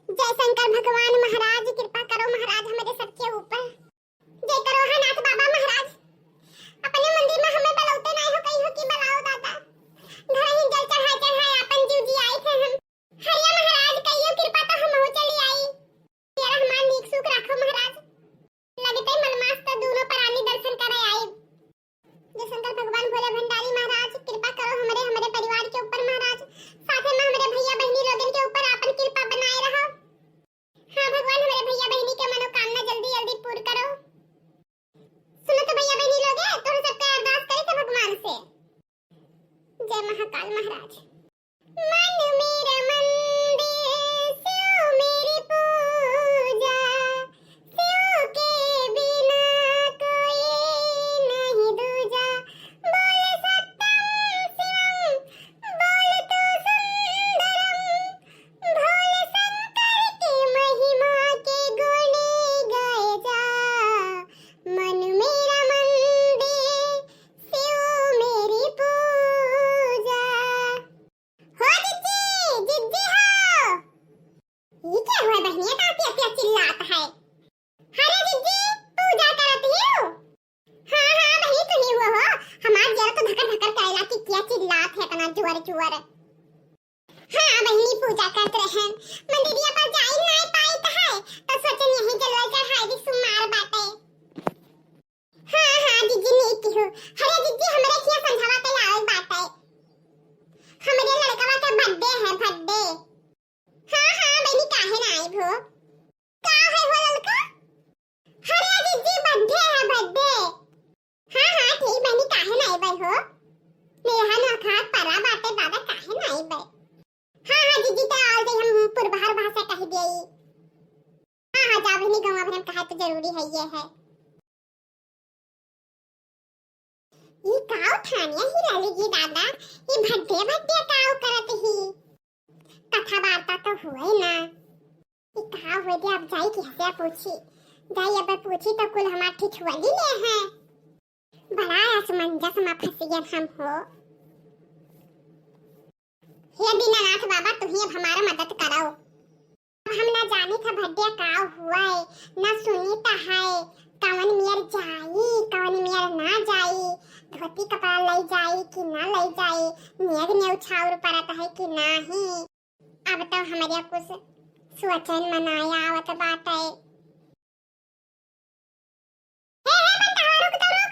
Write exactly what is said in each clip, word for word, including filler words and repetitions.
जय शंकर भगवान महाराज, कृपा करो महाराज हमरे सबके ऊपर। जय करो हा नाथ बाबा महाराज, अपने मंदिर में हमें बलौते नाहीं हो, कहीं हो कि बलाओ दादा। घर ही जल चढ़ाए चढ़ाए आपन जीव जियाई थे हम। हरिया महाराज कहियो कृपा तो हमहू चली आई। तेरा हमार नीक सुख राखो महाराज। लगते मलमास तो दोनों प्राणी दर्शन करे आई। जय शंकर भगवान भोले भंडारी महाराज, कृपा करो हमरे, हमरे परिवार के ऊपर महाराज, साथे में हमरे भैया बहिनी लोगन के ऊपर आपन कृपा बनाए रहो। हाँ भगवान, हमरे भैया बहिनी के मनोकामना जल्दी जल्दी पूर्ण करो। सुनो तो भैया बहिनी लोग, तोहरे सबके अरदास करे थे भगवान से। जय महाकाल महाराज। मन में रमन दे शिव मेरी पूजा, शिव के बिना कोई नहीं दूजा। बोल सत्यम शिवम, बोल तू सुंदरम, भोले शंकर की महिमा के गुण गाए जा। मन में रमन दे शिव मेरी पूजा। हो जिज्जी, जिज्जी हो। ये क्या हुआ बहनिया, का पिया पिया चिल्लात है? अरे जिज्जी, पूजा करत हियो? हाँ, हाँ, बहिनी, तू ही हुआ हो। हमार जियर तो धकर धकर करेला कि क्या चिल्लात है इतना जोर जोर। हाँ, बहिनी, पूजा करत रहन। मंदिरिया पर जाई नाई पाइत है, तो सोचन यहीं जलवा चढ़ाई दी, सुमार बाटे। हाँ, हाँ, जिज्जी, नीक हो। अरे जिज्जी, हमरे खिया संझवा के आवत बाटे। हमरे लड़कवा के birthday है, birthday। हाँ, हाँ, बहिनी, काहे ना आइब हो? का है हो ललका? अरे जिज्जी, birthday है, birthday। हाँ, हाँ, ठीक बहिनी, काहे ना आइब हो? नेहा नोखा परा बाटे दादा, काहे ना आइब? हाँ, हाँ, जिज्जी, तो आओ दे, हम पुरबहर भाषा कह देई। हाँ, हाँ, जा बहिनी, गौवा भरे में कहा तो जरूरी है, ये है। ई का उठानिया ही रहली जी दादा, ई भड्डे भड्डे काव करत ही? कथा वार्ता तो हुए ना। ई का हुए दे, अब जाई कि हसे पूछी? जाई अब पूछी तो कुल हमार ठिठुआ ले है। बड़ा असमंजस में फंसियन हम हो। हे दीनानाथ बाबा, तू ही अब हमारा मदद करो। अब हम ना जानी था भड्डिया का हुआ है, ना सुनी था है, कवन मेर जाई, कवन मेर ना जाई, धोती कपड़ा लई जाई कि ना लई जाई, नेग नेउछाउर परत है कि नाही। अब तो हमरे कुछ सोचन मनाया आवत बाटे। हे, हे, बंटवा, रुक तो, रुक।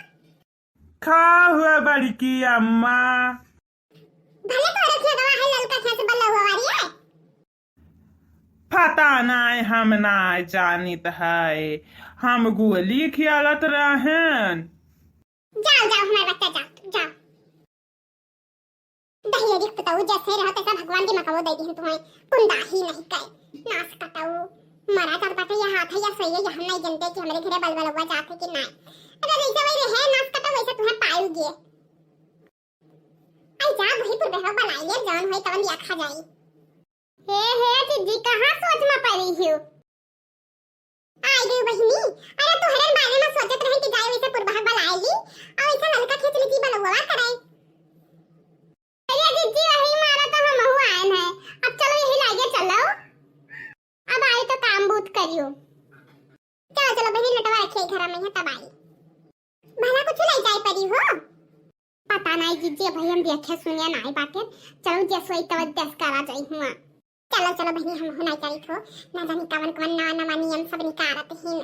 का हुआ बड़की अम्मा? भले तोहरे खेतवा है, ललका खेत बल्ला हुआ वाली है। पता नाय, हम नाय जानित है, हम गोली खियालत रहन। जाओ, जाओ, हमार बच्चा, जाओ, जाओ। दहेज के पतऊ जैसे रहो तैसा भगवान के मकवो दे दिहन तुम्हें। कुंदाही नहीं कहे। नास कटाऊ। मरा जात बाटे या हाथ है या सही है, या हम नहीं जानते कि हमरे घरे बलबलवा जात है कि नहीं। अगर जैसे वही रहे नास कटाऊ वैसे तुम्हें पाएंगे। आई जा वही पर बहवा बनाई ले, जौन होई तवन दिया खा जाई। हे, हे, जिज्जी, कहाँ सोच में पड़ी हियो? आई गई बहिनी, अरे तोहरे बारे में सोचत रहे कि जाए वैसे पुरबहर बलाए ली, और वैसे ललका खेत में की बलुआ करे। अरे जिज्जी, वही मारा तो हम हूँ आए हैं, अब चलो यही लागे चलो, अब आई तो काम बूत करियो। चलो, चलो बहिनी, लटवा रखिए घर में है, तब आई। भला कुछ ले जाए पड़ी हो? पता नाई जिज्जी, भाई हम देखे सुने नाई बाटे। चलो जसोई तब दस करा जाई हुआ। चलो, चलो बहिनी, हम हो नाई करी थो। ना जानी कवन कवन नवा नवा नियम सब निकारत हिन।